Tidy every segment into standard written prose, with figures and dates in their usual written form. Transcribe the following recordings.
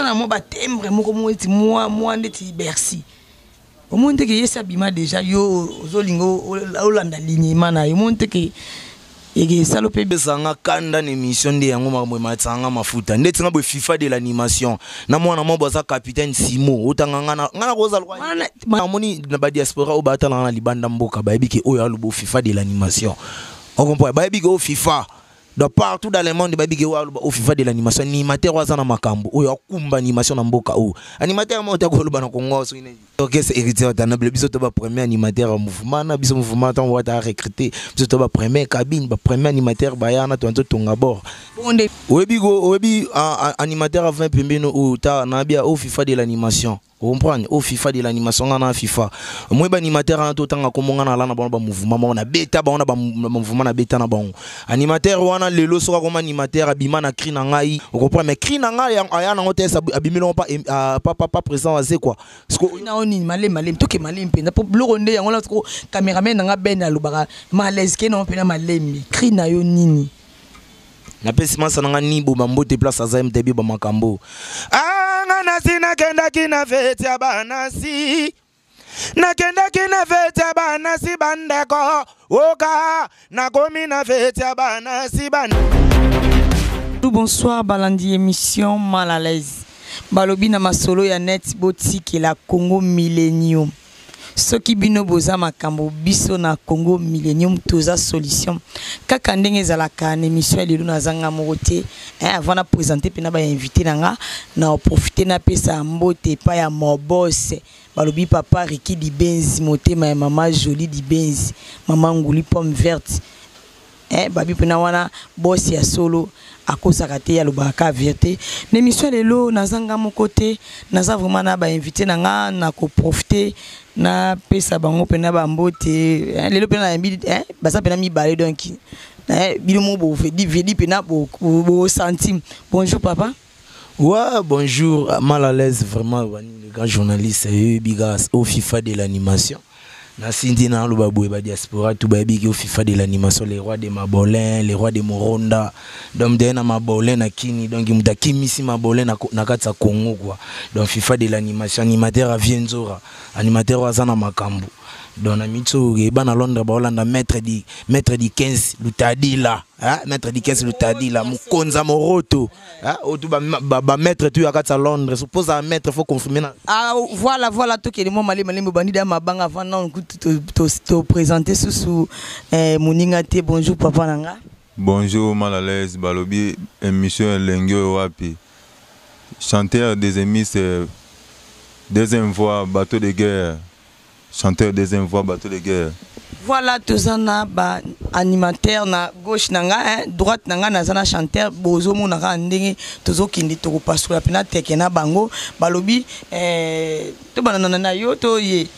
Oza na mwa batimbre moko moko neti mwa mwa ndeti Bercy. Omoni te ke ye si abima deja, yo ozolinga olanda lignema na ye. Omoni te ke eke esalo mpe Ezanga kanda na émission nde yango makambo ematisaka nga mafuta ndeti nga boye. FIFA de l'animation na mwana mwa bo aza capitaine Simo otanga nga na nga nakozala namoni na badiaspora oyo batalanga na libanda mboka, bayebi ke oyo aloba FIFA de l'animation, ocomprend? Bayebi ke oyo FIFA. Donc partout dans le monde bayebi ke oyo aloba oyo FIFA de l'animation, animateur oyo aza na makambo, oyo akumba animation na mboka oyo, animateur moko te akoloba na Kongo soki nini. Orchestre Héritier Watanabe, biso to ba premier animateur ya mouvement na biso. Mouvement ntango wata recruter biso, to ba premier cabine, ba premier animateur baya na to tonga bord. Bonde. Oyebi ko oyebi animateur avant pembeni oyo ta na bia oyo FIFA de l'animation, comprendre? Oyo FIFA de l'animation, nga na FIFA moi ba animateur wana totanga kombo nga na ala na bango, ba mouvement moko na beta bango na ba mouvement na beta na bango. Animateur wana lelo soki akoma animateur, abima na cri na ngai, ocomprendre? Mais cri na ngai aya nango te, abimi longo pa président aze quoi. Na yo nini? Malemi malemi, toke malemi mpenza, mpo biloko nde yango wana. Siko cameraman na nga Ben alobaka malaise ke nango mpena malemi. Cri na yo nini? Napesi masa na nga nibo bambote place aza mtb bamakambo. Nga nasi nakendaki na feti ya banasi, nakendaki na feti ya banasi, bandeko oka nakomi na feti ya banasi ban Bonsoir balandi émission Mal à l'aise. Balobi na masolo ya net, botikela Congo Millennium. Soki bino boza makambo, biso na Congo Millennium toza solution. Kaka ndenge ezalaka na émission ya lelo, nazanga moko te. Avant na présenter mpe na bainvité na nga, na profite napesa mbote epai ya mobose. Balobi papa Riki Dibenzi, motema ya mama Jolie Dibenzi, mama Nguli pomme verte. Babi mpena wana bosi ya solo, akosaka te, alobaka ka vérité. Na émission ya lelo naza nga moko te, naza vraiment na bainvité na nga. Na koprofite napesa bango mpena bambote. Lelo mpena nayambi baza mpena mibale, donc bino mo bovedi vedi mpena bosentim. Bonjour papa. Ouais, bonjour, Mal à l'aise vraiment, le grand journaliste, Bigas, au FIFA de l'animation. Nasindi na aloba boye, ba diaspora tout bayebi ke FIFA de l'animation, les rois de Mabolin, les rois de Moronda. Donc de na Mabolin na kini, donc mutu akimisi Mabolin na kati ya Congo quoi. Donc FIFA de l'animation, animateur avie Nzora, animateur oyo aza na makambo. Donc na mitso eba na Londres baolanda maître di 15 Lutadila, hein, maître di 15 Lutadila, mokonza moroto, hein, oyo tu ba maître tu ya kati ya Londres. Suppose un maître faut confirmer na Ah voilà, tokende mwa malemi malemi, bandi da mabanga. Avant nanu toprésente susu moninga te. Bonjour papa na nga. Bonjour Mal à l'aise, balobi émission elengi oyo wapi? Chanteur des émisses, deuxième voix, bateau de guerre. Chanteur deuxième voix, bateau de guerre. Voilà, toza na baanimateur na gauche na nga, hein, droite na nga naza na chanteur. Bozomona kaka ndenge tozokende, tokopasola mpena teke na bango. Balobi tobanana na yo to ye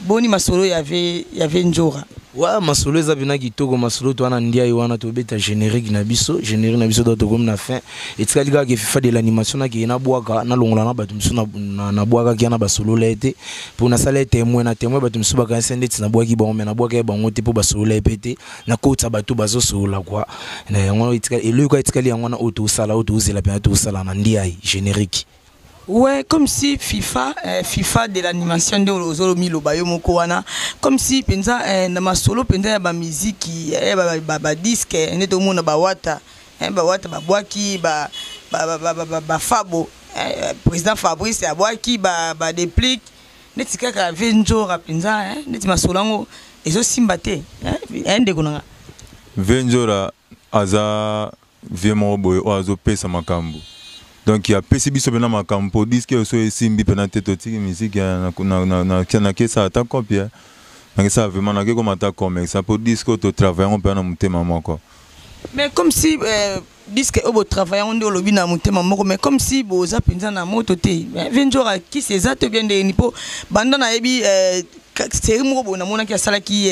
boni masolo yave Njora? Ouais, masolo eza mpena kitoko. Masolo to wana ndiai wana tobeta générique na biso, générique na biso. Do tokomi na fin, etikali kaka ke FIFA de l'animation nakeye nabwaka, nalongola na bato mosusu nabwakaki wana, basolola ye te mpo nasala ye témoin na témoin. Bato mosusu bakanisi ndeti nabwaki bango, mais nabwaki ye bango te mpo basolola ye mpe te. Nakotisa bato bazosolola kua na yango. Eloko etikali yango wana oyo tosala, oyo tozela mpena tosala na ndiai générique. Ouais, comme si FIFA, FIFA de l'animation nde ozolomiloba yo moko wana, comme si mpenza na masolo mpenza ya bamiziki, ba disque nde tomona bawata, bawata babwaki bafabo, président Fabrice abwaki badéplique neti kaka ve Nzora mpenza, neti masolo yango ezosimba te, ndeko na nga. Ve Nzora aza vie moko boye oyo azopesa makambo, donc apesi biso mpena makambo mpo disque oyo so esimbi mpena te, totiki musique. Nakesala ata copie, nakesala vraiment, nake koma ata commerçant mpo disque oyo totravaille yango mpena na motema moko. Mais comme si disque oyo botravaille yango nde olobi na motema moko, mais comme si boza mpenza na moto te. Ve Nzora, kisi eza te bien ndeni? Mpo banda nayebi série moko boye namonaki asalaki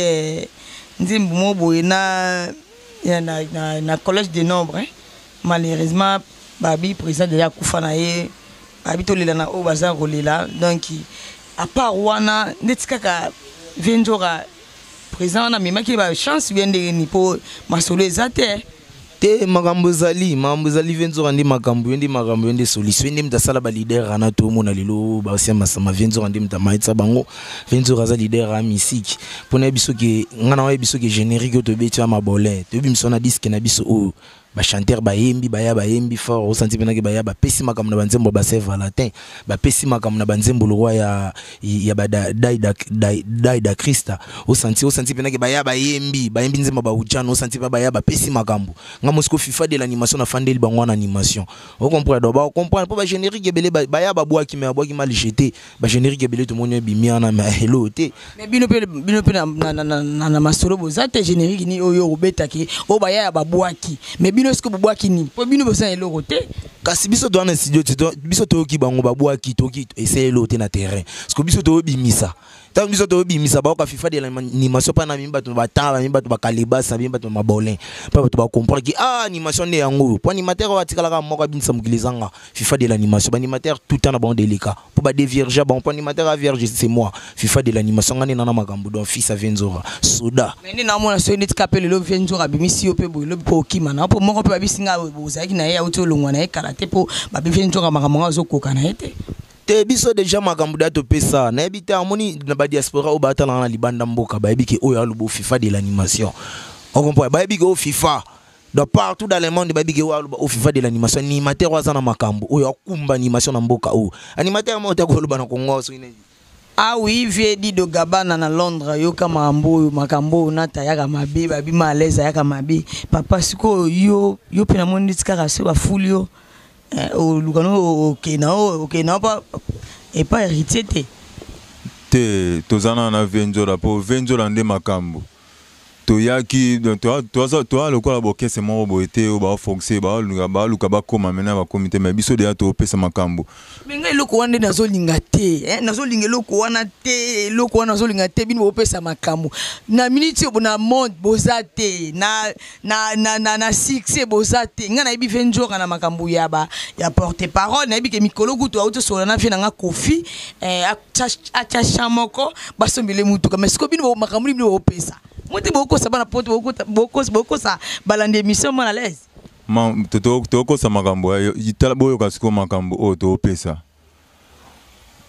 nzembo moko boye na collège de nombre, hein. Malheureusement babi président deja akufa na ye, babi tolela na oyo baza kolela. Donc à part wana ndeti kaka ve Nzoka, président wana amemaki bachance bien ndenge nini? Mpo masolo eza te. Te, makambo ezali, makambo ezali. Vieux Nzora nde makambo, ye nde makambo, ye nde solution, ye nde moto asala baleader wana. Tomona lelo basia masama, vieux Nzora nde moto amayetisa bango. Vieux Nzora aza leader ya misiki. Mpona yebi soki ngai na oyebi soki générique oyo tobeti ya mabolin, toyebi miso na disque na biso oyo bachanteur bayembi, baya bayembi fort. Osanti mpenaki baya bapesi makambo na banzembo ya basaint Valentin, bapesi makambo na banzembo lokwa ya badaida Krista. Osanti mpenaki baya bayembi, bayembi nzembo baujana. Osanti mpe baya bapesi makambo. Nga mosiko FIFA de l'animation, nafandeli bango wana animation. Ocomprendre? Donc bacomprendre mpo bagénérique ebele baya babwaki, mais babwaki mal jeté. Bagénérique ebele tomoni ebimi wana, mais elo te. Mais bino mpe na masolo boza te. Générique nini oyo obetaki oyo baya ya babwaki? Mais bino sikoyo bobwaki nini? Mpo bino boza eloko te. Kasi biso toza na studio te. Biso toyoki bango babwaki, toyoki ese elo te na terrain. Parce que biso toyobimisa, ntango biso toyobimisa, bayoka FIFA de l'animation mpa na mimi bato batanga, bamimi bato bakalebasa, bamimi bato mabolin, mpa bato bacomprendre ke ah, animation nde yango oyo. Po animateur oyo atikalaka moko abimisa mokili ezanga FIFA de l'animation. Baanimateur tout temps na bango deleka mpo badevierge bango, mpo animateur a vierge, c'est moi, FIFA de l'animation. Nga nde nana makambo. Donc fils a vieux Nzora soda. Mais nde naomona soki neti ka mpe lelo vieux Nzora abimisi yo mpe boye, lobi mpo okima na mpo moko mpe babisi nga bozalaki na ye, auti olongwa na ye kala te, mpo babi vieux Nzora makambo ngo azokoka na ye te. Te, biso deja makambo da topesa. Nayebi te, amoni na badiaspora oyo batalanga na libanda mboka, bayebi ke oyo aloba FIFA de l'animation. Ocomprendre? Bayebi ke oyo FIFA. Donc partout dans le monde bayebi ke oyo aloba oyo FIFA de l'animation, animateur oyo aza na makambo, oyo akumba animation na mboka oyo. Animateur moko te akoloba na Kongo soki nini. Ah oui, vieux Dido Gabana na Londres, yoka makambo oyo, makambo oyo nata ayaka mabe, babima à l'aise ayaka mabe. Papa, sikoyo yo mpe namoni neti kaka soki bafuli yo, oluka no okende na pa epa héritier te. Te, toza nana na vieux Nzora, mpo vieux Nzora nde makambo. Toyaki donc toza lokola bokese moko boye te oyo baoforce, baluka bakóma mena bakomi te, mais biso deya topesa makambo. Mais ngai eloko wana nde nazolinga te, eh, nazolinga eloko wana te, eloko wana nazolinga te. Bino bopesa makambo na miniti oyo na monde boza te na succès, boza te. Ngai nayebi vieux Nzora na makambo ya ba ya porte parole. Nayebi ke mikolo kutu auti osola na vieux na nga Kofi, atya champ moko, basombele mutuka. Mais sikoyo bino makambo nini bino bopesa mo te? Bokosa bana poto, bokosa balandi émission mal à l'aise. Tokosa makambo. Tala, boyoka sikoyo makambo oyo topesa.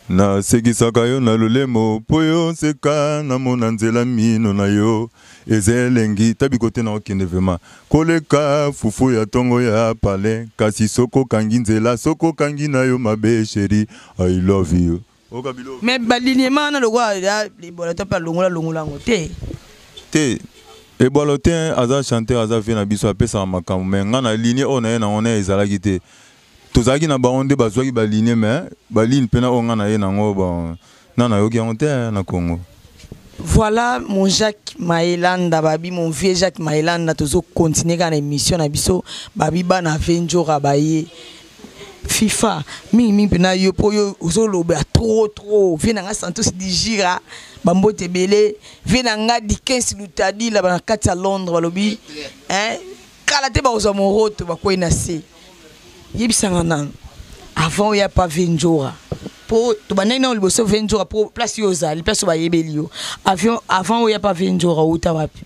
Nasekisaka yo na lolemo mpo yo nseka, namona nzela mino na yo eza elengi. Tabiko te, na okende vraiment koleka fufu ya ntongo ya palais. Kasi soki okangi nzela, soki okangi na yo mabe, chéri, I love you. Mais balignement wana lokola ebola to mpe alongola longola yango te. Te, ebwalo te. Aza chanteur, aza vieux na biso, apesaka makambo. Mais ngai na ligne oyo na ye nango na ezalaki te. Tozalaki na bango nde bazwaki baligne, mais baligne mpena oyo ngai na ye nango, bon, na nayoki yango te na Congo. Voilà mon Jacques Maelanda, babi mon vieux Jacques Maelanda, tozo continuer kaka na émission na biso. Babi bana vieux Nzora baye. FIFA mingi mingi mpena yo mpo yo ozoloba trop trop. Vieux na nga Santos Digira, bambote ebele. Vieux na nga Dikens Lutadila na kati ya Londres, balobi hein, kala te bakozwa moroto bakwei na se. Yebisanga nanu, avant oya pa vieux Nzora, mpo tobandaki nano liboso vieux Nzora, mpo place yo ozali, place oyo bayebeli yo, avant oya pa vieux Nzora, outa wapi?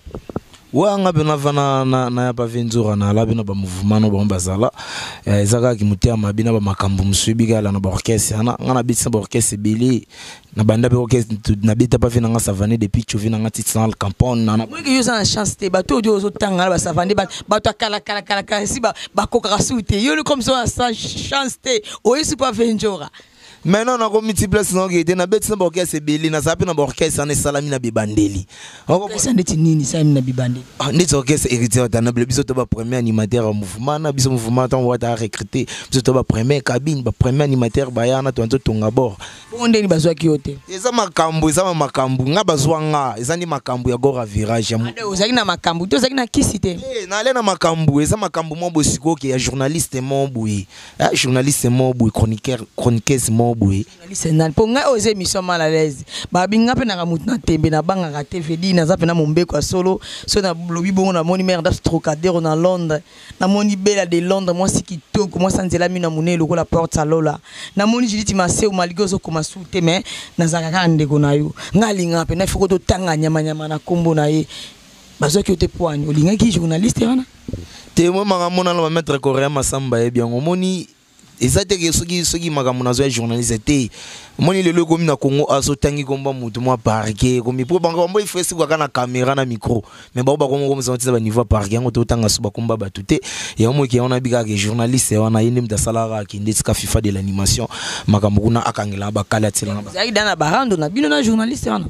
Wanga mpe nava na ya pa vieux Nzora, na ala mpe na bamouvement no bango bazala. Eza kaka motema mabe na bamakambo mosusu ebi kala na baorchestre wana. Nga nabetisa baorchestre ebele, na banda mpe orchestre nabeta pa vieux na nga Savane depuis Chovi na nga titi na Campone na Moyeke yo oza na chance te. Bato oyo ozotanga na basavane, bato ya kala kala kala kala, si bakokaka su te. Yo comme so na chance te, oyesi pa vieux Nzora. Maintenant nakomi ti place naokee te. Nabeti na baorchestre ebele, nazala mpe na baorchestre wana esalami na bebandeli. Orchestre ndeti nini esalami na bibandeli? Ndeti orchestre Héritier Watanable. Biso to bapremier animateur ya mouvement na biso. Mouvement ntango wata recruté biso, to bapremier cabine, bapremier animateur baya wana, toanti totonga bord. Bongo ndeni bazwaki yo te? Eza makambo, eza makambo nga bazwa nga, eza nde makambo ya gora virage ya Ozalaki na makambo te? Ozalaki na kisi te? Nale na makambo, eza makambo mwa boye sikoyo ke ya journaliste mo boye, journaliste mo boye, chroniqueur, chroniqueuse mo boye. Journaliste nani? Mpo ngai oyo eza émission mal à l'aise. Babi nga mpe naka motu na tembe, nabangaka te vedi, naza mpena mombeko ya solo. So nalobi bongo, namoni mare das Trocadero na Londres, namoni Bela de Londres, mwasi kitoko, mwasi ya nzela mino ya monene lokola porte ya Lola, namoni Judith Maseu. Malgré ozokoma su te, mais nazalaka kaka ndeko na yo. Ngai alingaka mpena ifoko totanga nyamanyama na nkombo na ye. Bazwaki yo te poani olingaki journaliste wana? Te, moi makambo nalo ba maître coréen Masamba yebi yango. Omoni eza te ke soki soki makambo nazwa ya journaliste te. Omoni lelo ekomi na Congo azotangi komba moto mwa parquet ekomi po bango bango ifo esika kaka na caméra na micro, mais bango bakomi komisa ntina ba niveau ya parquet yango totanga so bakomba bato te. Yango moki yango nayebi kaka ke journaliste wana ye nde moto asalaka akende tika FIFA de l'animation makambo kuna akangela bakali atielanga. Ezalaki da na barando na bino na journaliste wana.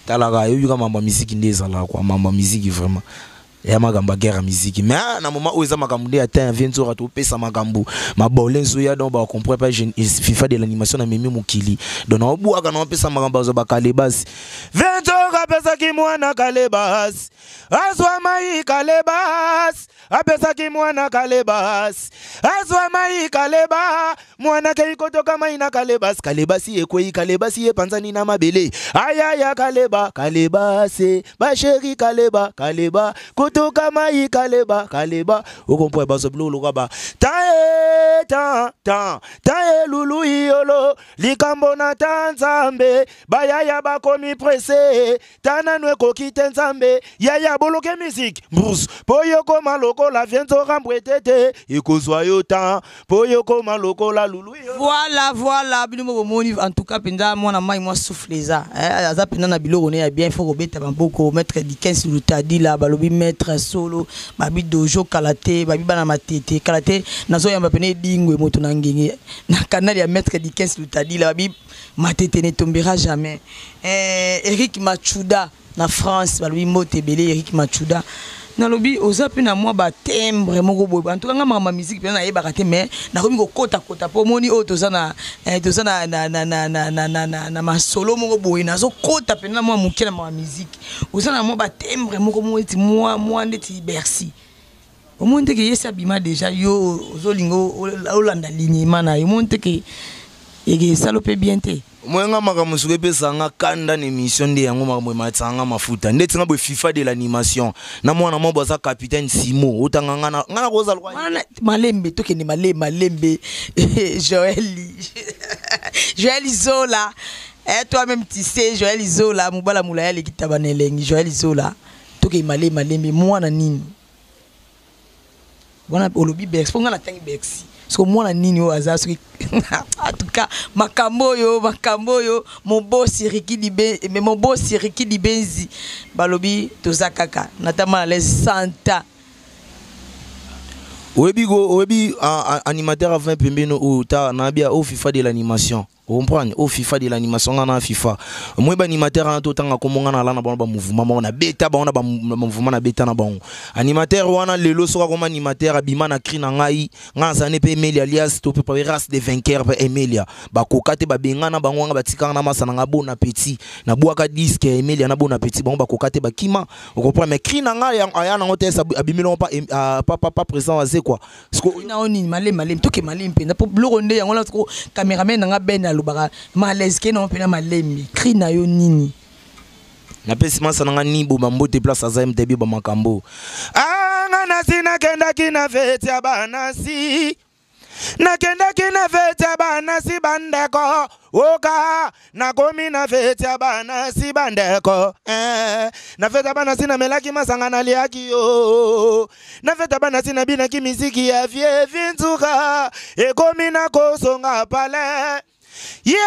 Talaka ayebi kaka mambo ya miziki nde ezalaka kwa mambo ya miziki vraiment ya makambo ya guerre ya miziki, mais ah, na moment oyo eza makambo nde ya temps ya vie nzora topesa makambo mabole nzoya, donc bacomprend pas FIFA de l'animation na memi mokili, donc naobwaka na opesa makambo azwa bakalebasi. Venzora apesaki mwana kalebasi azwa mai, kalebasi apesaki mwana kalebasi azwa mai, kaleba mwana kei kotoka mai na kalebasi, kalebasi ekwei, kalebasi epanzani na mabele, ayaya kaleba kalebasi basheri kaleba kaleba kotoka mai kaleba kaleba. Okompoa bazwa biloko lokola ba ta e ta ta ta elulu iyolo likambo na ta nzambe bayaya bakomi presse ta nanu ekoki te nzambe yaya boloke musique mbrus mpo yokoma lokola vienzora mbwete te ekozwa yo ta mpo yokoma lokola lulu. Voilà, voilà, bino moko bomoni en tout cas mpenza mwana mai mwa souffle eza aza mpenza na biloko ne ya bien. Il faut kobeta maboko. Maître Dikens Lutadila balobi maître solo babi dojo kala te, babi bana matete kala te. Nazoyamba pene edingwe moto na ngenge na canal ya maître Dikens Lutadila, babi matete ne tombera jamais. Eric Machuda na France balobi mbote ebele. Eric Machuda, nalobi oza mpe na mwa batimbre moko boye. En tout cas nga makambo ya musique mpenza nayebaka te, mais nakomi kokotakota mpo omoni oyo toza na toza na masolo moko boye, nazokota mpenza na mwa moke na makambo ya musique. Oza na mwa batimbre moko moko neti mwa ndeti Bercy. Omoni te ke ye si abima déjà, yo ozolinga olanda lignema na ye. Omoni te ke eke esalo mpe bien te. Moyenga makambo soki epesanga kanda na émission nde yango makambo ematisanga mafuta ndeti nga boye FIFA de l'animation na mwana mwa bo aza capitaine Simo otanga nga na nga nakozala wana malembe tokende malembe malembe. Joël Zola, toi-même tu sais, Joël Zola mobala molaya aleki taba na elengi. Joël Zola, tokende malembe malembe. Mwana nini wana olobi Bercy? Mpo nga natangi Bercy, soki mwana nini oyo aza soki en tout cas makambo oyo mobosi Riki Dibenzi balobi toza kaka natama à l'aise santa. Oyebi ko oyebi animateur avant pembeni oyo ta nabia o FIFA de l'animation, comprendre o FIFA de l'animation nga na FIFA moi ba animateur wana totanga kombo nga na ala na bango ba mouvement moko na beta bango na ba mouvement na beta na bango. Animateur wana lelo soki akoma animateur abima na cri na ngai nga azali mpe Emelia alias to mpe race de vainqueur mpe Emelia bakoka te babengana bango nga batikanga na masa na nga bon appétit, nabwaka disque ya Emelia na bon appétit, bango bakoka te bakima, ocomprendre. Mais cri na ngai aya nango te abimi longo pa président aze quoi. Na o nini? Malemi malemi, toke malemi mpenza mpo biloko nde yango wana. Soko cameraman na nga Ben alobaka malaise ke nango mpena malemi. Cri na yo nini? Napesi masa na nga nibo bambote place aza mtb bamakambo anga nasi nakendaki na feti ya banasi, nakendaki na feti ya banasi bandeko oka nakomi na feti ya banasi bandeko na feti ya banasi namelaki masanga naliaki yo na feti ya banasi nabinaki miziki ya vie vinzuka ekomi na kozonga pale ye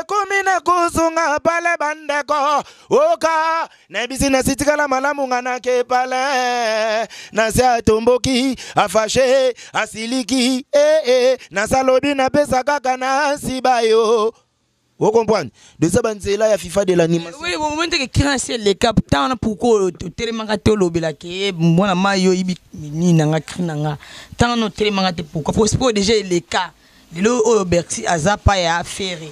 ekomi na kozonga pale bandeko oka nayebisi nasitikala malamu nga nake pale nasi atomboki afashe asiliki nasalobi napesa kaka nasiba yo ocomprendre eza banzela ya FIFA de l'animation. Oui, moment te ke cri eleka ntango wana, pourquoi otelemaka te olobelaka ye mwana mai yo oyibi nini na nga cri na nga ntango wana otelemaka te? Pourquoi? Po déjà eleka. Lelo oyo Bercy aza pa ya Ferre,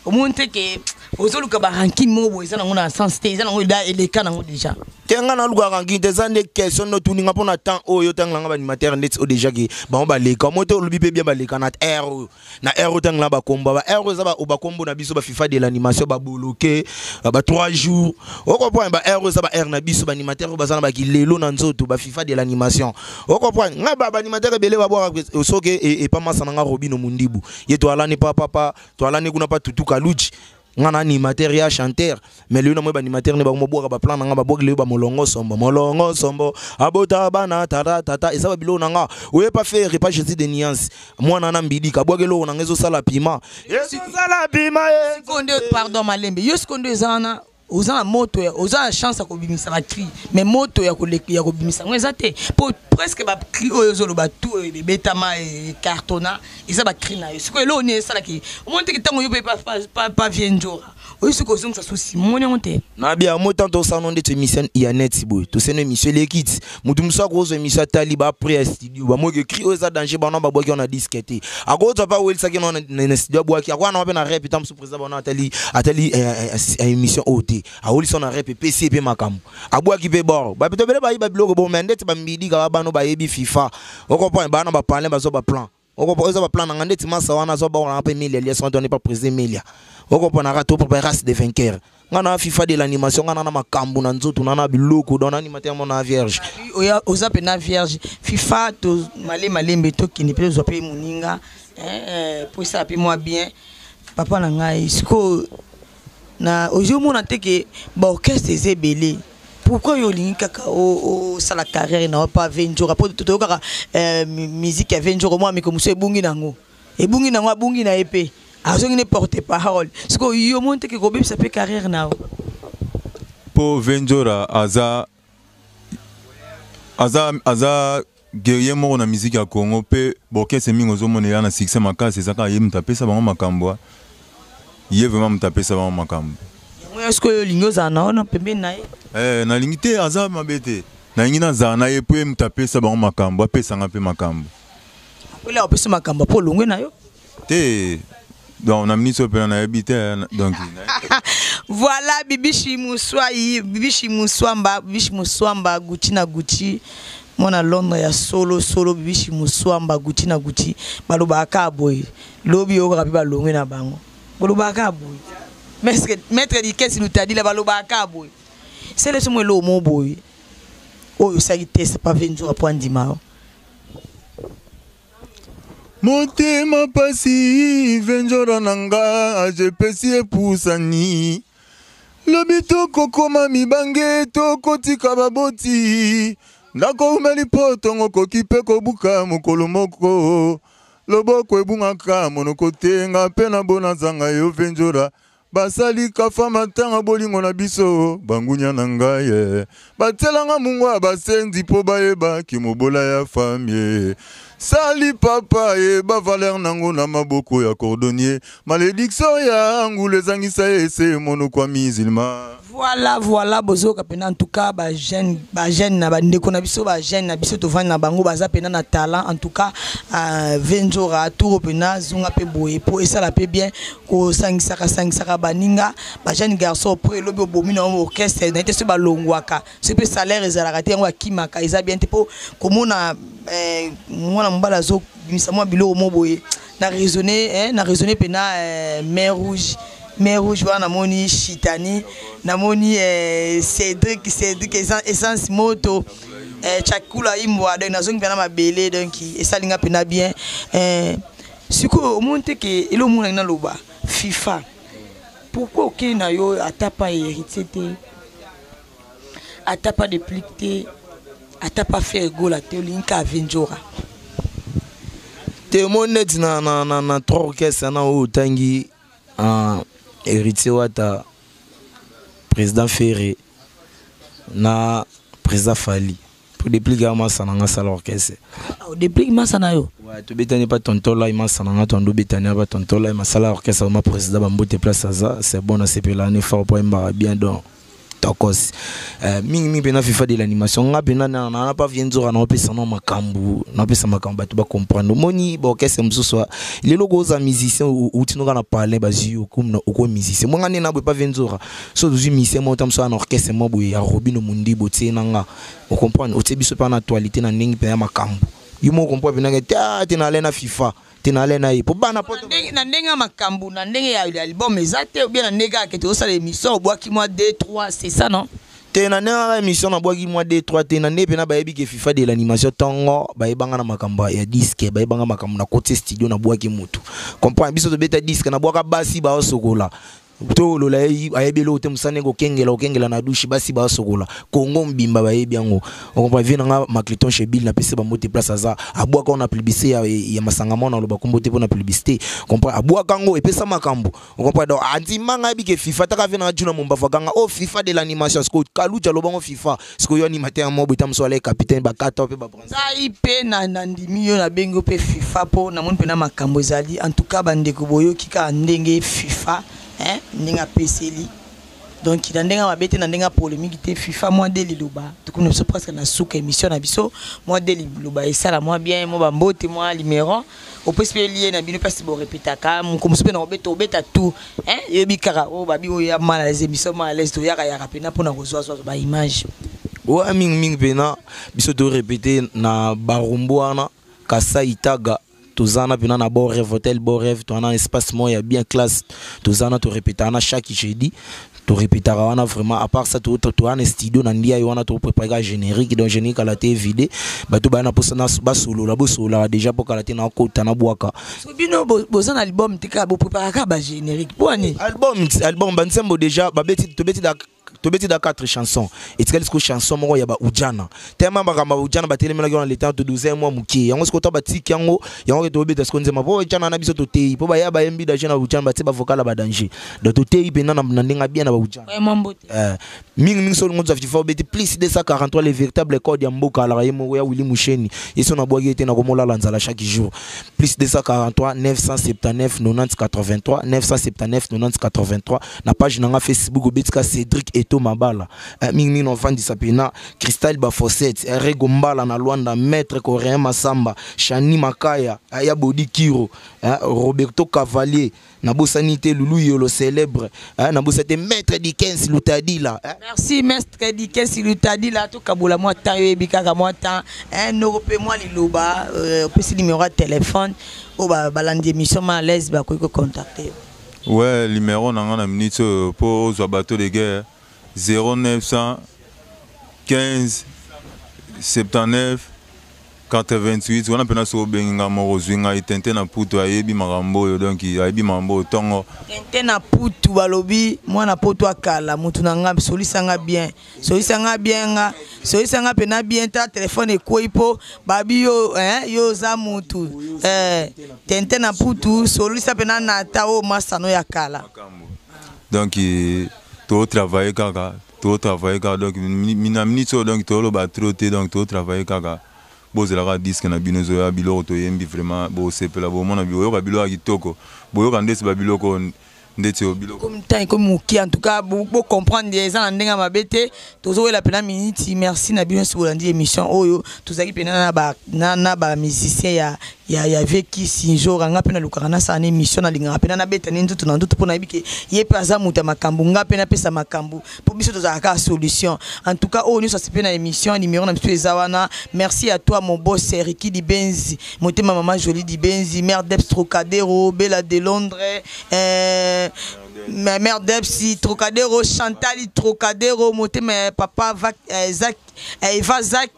omoni te ke ozoluka barancune moko boye eza nango na sens te, eza nango eleka nango déjà. Te, nga naluka rancune te. Eza nde question nde otuninga mpo na temps oyo otangela baanimateur ndeti oyo déjà ke bango baleka mo te. Olobi mpe bien baleka na aire oyo, na aire oyo otangela bakombo ba aire oyo eza bakombo na biso ba FIFA de l'animation baboloke ba 3 jours, ocomprendre. Ba aire oyo eza ba aire na biso baanimateur oyo baza na bakilelo na nzoto ba FIFA de l'animation, ocomprendre. Ngai baanimateur ebele babwaka soki epa masa na nga Robino Mundibu ye toalani pa papa toalani kuna pa Tutu Kaluji. Nga na animateur ya chanteur, mais lelo namoni baanimateur ne bakomobwaka baplan na nga, babwaki lelo bamolongo sombo, molongo sombo abota bana tata tata, eza babiloko na nga. Oyepa Ferre pa Jésus de nuance, mwana na mbidika abwaki eloko na nga, ezosala pima, ezosala pima. Sikoyo nde, pardon, malembe yo. Sikoyo nde eza wana, oza na moto, oza na chance ya kobimisa bacri, mais moto ya kobimisa yango eza te, mpo presque bacri oyo ozoloba tu, oyo ebetama, ecartonna, eza bacri na yo. Sikoyo eloko nini esalaki omoni teke ntango yo mpe pa vieux Njora oyo soki ozongisa susi, moni yango te? Nabia mo tant tosala ndeti émission ya net boye, tosala émission eleki ti motu mosusu akozwa émission, atali baprès ya studio, bamoki cri oyo eza danger, bana babwaki wana disque te. Akozwa mpe awelisaki na studio, abwaki akowana mpe na rep ta mosusu. Président bana atali émission oyo te, awolisa na rep, epesi ye mpe makambo, abwaki mpe bor. Bato ebele bayiba biloko bo, me ndeti bambidi kaka bano bayebi FIFA, ocomprendre, bana bapalin bazwa baplan, eza baplan nanga. Ndeti masa wana azwa bawana mpe Emilia Liason Antoni pa président Emilia, ocomprendre, aka to préparé race de vainqueur. Nga na FIFA de l'animation, nga na na makambo na nzoto, na na biloko, donc na animateur mo na vierge. Oya, oza mpena vierge. FIFA to male malembe, tokende mpe ozwa mpe moninga po esala mpe mwa bien. Papa na ngai, sikoyo na ozomona te ke baorchestre eza ebele, pourquoi yo olingi kaka osala carrière na yo pa vieux Njora? Mpo toyokaka musique ya vieux Njora, mwa miko mosusu ebungi nango, ebungi nango, abungi na ye mpe azongi ne porte parole. Sikoyo yo omoni te ke kobebisa mpe carrière na yo? Mpo vieux Njora aza guerrier moko na musique ya Congo, mpe baorchestre mingi ozomona eya na succès makasi, eza kaka ye moto apesa bango makambo. Ye vraiment moto apesa bango makambo. Yango sikoyo olingi ozala na wana pembeni na ye? Eh, nalingi te, aza mabe te, nalingi nazala na ye mpo ye moto apesa bango makambo, apesanga mpe makambo. Ola opesa makambo mpo olongwe na yo? Te, donc na minisi oyo mpena nayebi te, donc. Voilà, Bibishi Muswai, Bibishi Muswamba, Bibishi Muswamba, Gucci na Gucci, mwana Londres ya solo solo. Bibishi Muswamba, Gucci na Gucci, balobaka boye, lobi oyokaka mpe balongwe na bango. Bolobaka boye, maître Likesi Lutadila, balobaka boye, sele so mo eloko mo boye oyo osali test pa vieux Nzoka po andima yo. Motema pasi, vieux Njora na nga, ajepesi epusani. Lobi tokokoma mibange, tokotika baboti. Ndako umeli mpo tongo koki mpe kobuka mokolo moko. Loboko ebungaka monoko te, nga mpe na bona zanga yo, vieux Njora. Basali kafa matanga bolingo na biso, bangunya na ngai ye. Batielanga mungwa basenzi mpo bayebaki mobola ya famille. Sali papa ye bavaleur nango na maboko ya cordonnier. Malédiction ya ngulu ezangisa ye ese monoko ya musulman. Voilà, bozoyoka mpena. En tout cas bajeune, bajeune na bandeko na biso, bajeune na biso tovandi na bango, baza mpena na talent. En tout cas vieux Nzora, tour mpena zonga mpe boye po esala mpe bien, kosangisaka sangisaka baninga, bajeune garçon, po elobi obomi na orchestre na ye te. Soki balongwaka, soki mpe salaire ezalaka te, yango akimaka, eza bien te. Mpo komona mwana mobali azobimisa mwa biloko mo boye na raisonner, na raisonner mpena. Mer Rouge, Mer Rouge wana namoni Chitani, namoni Cédric, Cédric Essence moto, Chakula Imbwa, donc nazongi mpena mabele, donc esalinga mpena bien. Sikoyo omoni te ke elo omonaki naloba FIFA, pourquoi okei na yo ata pa Héritier te, ata pa Deplick te, ata pa Ferre Gola te, olingi ka vieux Njora? Te, omoni neti na trois orchestre na oyo otangi, Héritier Wata, président Ferre na président Fally, po Deplick ya masa na nga asala orchestre. Deplick masa na yo? Ouais, tobetani pa tontola masa na nga, tondo betani pa tontola masala orchestre ma président. Bambote place aza, c'est bon, nasepela ne fort po ayembaka bien, donc tokos mingimingi mpena FIFA de l'animation. Nga mpena nana pa vieux Nzoka, naopesa no makambo, naopesa makambo bato bacomprendre. Omoni baorchestre mosusu, lelo koza musicien outi noka na palin, bazwi yo oko musicien monga nde na boye pa vieux Nzoka. So tozwi musicien moko ta mosu na orchestre mo boye ya Robino Mondibo, otie na nga, ocomprendre, otie biso mpe na actualité na ndenge mpenza makambo yo moko comprendre mpenza te te na ale na FIFA te na ale na ye po bana poto. Na ndenge ya makambo, na ndenge ya album eza te, ou bien na ndenge kaka ke tozosala émission, obwaki mwa 2 3, c'est ça, non? Te, na ndenge kaka émission, nabwaki mwa 2 3 te. Na nde mpena bayebi ke FIFA de l'animation, ntongo bayebanga na makambo ya disque, bayebanga makambo na koti studio, nabwaki mutu, comprendre. Biso tobeta disque, nabwaka basi baosokola. Tolola ayebi eloko te, mosala ndenge kokengela kokengela na douche, basi basokola Kongo mobimba bayebi yango. Okompa vie nanga Macliton Chebil, napesi bango te place aza abwaka na publicité ya masanga mona aloba kombo te mpona publicité. Comprend, abwaka yango, epesa makambo. Okompa donc andimanga ayebi ke FIFA taka vie nanga Juna Mombafa ganga o FIFA de l'animation siko Kaluja alobango FIFA siko yo animateur mo boye ta mosusu ala capitaine bakata mpe babranche. Ngai mpe na nandimi yo, nabengi yo mpe FIFA mpo namoni mpena makambo ezali. En tout cas, bandeko, boyoki kaka ndenge FIFA, hein, ndenge apeseli. Donc na ndenge mabe te, na ndenge ya polémique te. FIFA, mwa de liloba, tokomi na biso presque na suka émission na biso. Mwa de liloba esala mwa bien, mwa bambote, mwa numéro opesi mpe lie na bino mpasi borepetaka moko mosusu mpe na kobeta obeta tout, hein, yebi kaka oyo babi oyo ya mal à l'aise, émission mal à l'aise, toyaka yaka mpena mpona kozwazwa baimage. Oya mingimingi mpena biso torepete na Barumbu wana, Kasai Taga, toza na mpena na Bon Rêve, Hotel Bon Rêve. Toza na espace moko ya bien classe, toza na torepetaka na chaque jeudi, torepetaka wana vraiment. À part ça, toza na studio na ndia ye wana, toprépare ka générique. Donc générique ala te vide, bato baya na mposa basolola, bosololaka déjà mpo kala te na kota na bwaka. So bino boza na album te, kaka bopreparaka bagénérique mpo ani? Album banzembo déjà babeti, tobeti da quatre chansons, etikali siko chanson moko ya baujana. Tema makambo ya baujana batelemelaki wana leta to 12 mois mokie yango, siko to batiki yango, yango ke tobeta siko nzemba mpo ujana na biso totei mpo baya bayembi danger na baujana, batie bavocal ya badanger. Donc totei mpenza na ndenge bien na baujana. Mwa mbote. Mingimingi so olingo ozwa FIFA, obeti +243, le véritable code ya mboka alaka ye moko ya Willi Musheni. Ye so nabwaki ye te, nakomolala nzala chaque jour. +243 979 90 83, 979 90 83. Na page nanga Facebook, obetika Cédric Eto Mabala. Mingimingi na ofandisa mpena Cristal Bafoset, Rego Mbala na Lwanda, maître coréen Masamba, Chani Makaya ya Bodi Kiro, Roberto Cavalier, nabosani te Lulu Yolo célèbre, nabosani te maître Dikens Lutadila. Merci, maître Dikens Lutadila. Tokabola mwa temps, oyebi kaka mwa temps noko mpe mwa liloba, opesi numéro ya téléphone oyo balandi émission ma à l'aise bakoki kocontacte. Ouais, numéro na nga na minute oyo mpo ozwa bateau de guerre: 0915 79 88. Wana mpena soki obengi nga moko, ozwi ngai tente na putu, ayebi makambo oyo. Donc ayebi makambo oyo ntongo. Tente na putu, balobi mwana poto akala mutu na nga, solisanga bien, solisanga bien nga, solisanga mpena bien. Ta telefone ekwei mpo babi yo, yo oza mutu tente na putu, solisa mpena na ta oyo masano ya kala. Donc totravaille kaka, totravaille kaka. Donc na minute oyo, donc toloba trop te. Donc totravaille kaka, bozelaka disque na bino ezoya. Biloko toyembi vraiment, bosepela, bomona, boyoka biloko ya kitoko, boyoka ndeti babiloko ndeti oyo biloko. Comme temps ekomi moke, en tout cas bocomprendre, eza na ndenge ya mabe te, tozowela mpena miniti. Merci na bino nyonso bolandi émission oyo. Tozalaki mpena na bamusicien ya Veki Sinjora. Nga mpe nalukaka nasala na émission, nalingaka mpena nabeta ne nzoto na nzoto mpo nayebi ke ye mpe aza moto ya makambo, nga mpe napesa makambo mpo biso tozalaka kaka solution. En tout cas, oyo nyonso asepe na émission, numéro na biso eza wana. Merci à toi, mon boss Riki Dibenzi, motema mama Jolie Dibenzi, mère Debs Trocadero, Bella de Londres, mère Debs Trocadero, Chantal Trocadero, motema papa Vac, Zach, Eva Zak,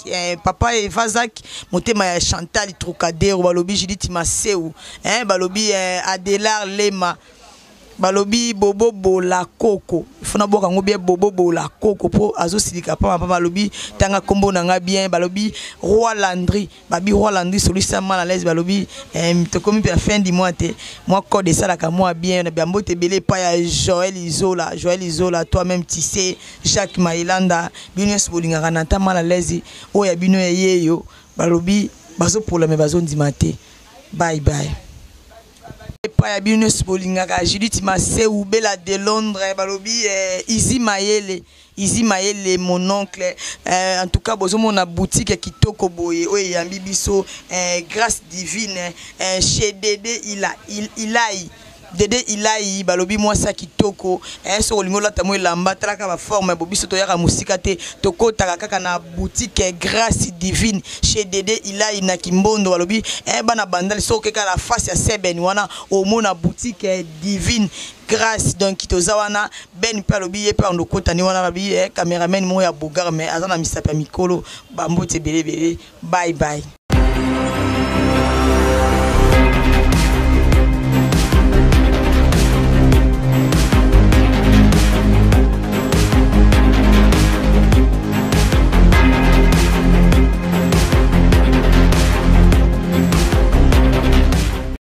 papa Eva Zak, motema ya Chantal Trocadero, balobi Judith Maseu, balobi Adelar Lema, balobi Bobo Bola Koko, fona boka yango bien, Bobo Bola Koko mpo azosilika pamba pamba, balobi tanga nkombo na nga bien. Balobi Roi Landry, babi Roi Landry solisa mal à l'aise. Balobi tokomi mpe na fin du mois te, mwa code esalaka mwa bien na bambote ebele epai ya Joël Izola. Joël Izola, toi même tu sais, Jacques Mailanda, bino nyonso bolingaka na ta mal à l'aise oyo ya bino ya yeyo. Balobi bazopola me bazondima te. Bye bye epai ya bino nyonso bolingaka Judith Maseu, Bela de Londres, balobi Izi Mayele, Izi Mayele, mon oncle. En tout cas, bozomona boutique ya kitoko boye oyo eyambi biso, Grâce Divine, chez Dede Ila, Ilai, Dede Ilai. Balobi mwasi ya kitoko, soki olingi olata mo elamba, talaka baforme bo. Biso toyaka mosika te, tokɔtaka kaka na boutique Grâce Divine chez Dede Ilai na Kimbondo. Balobi bana Bandali, soki okeka na face ya seben wana, omona boutique Divine Grâce. Donc toza wana. Ben mpe alobi ye mpe ando okotani wana. Balobi cameraman moko ya bogar, mais aza na misapi ya mikolo. Bambote ebele ebele. Bye bye.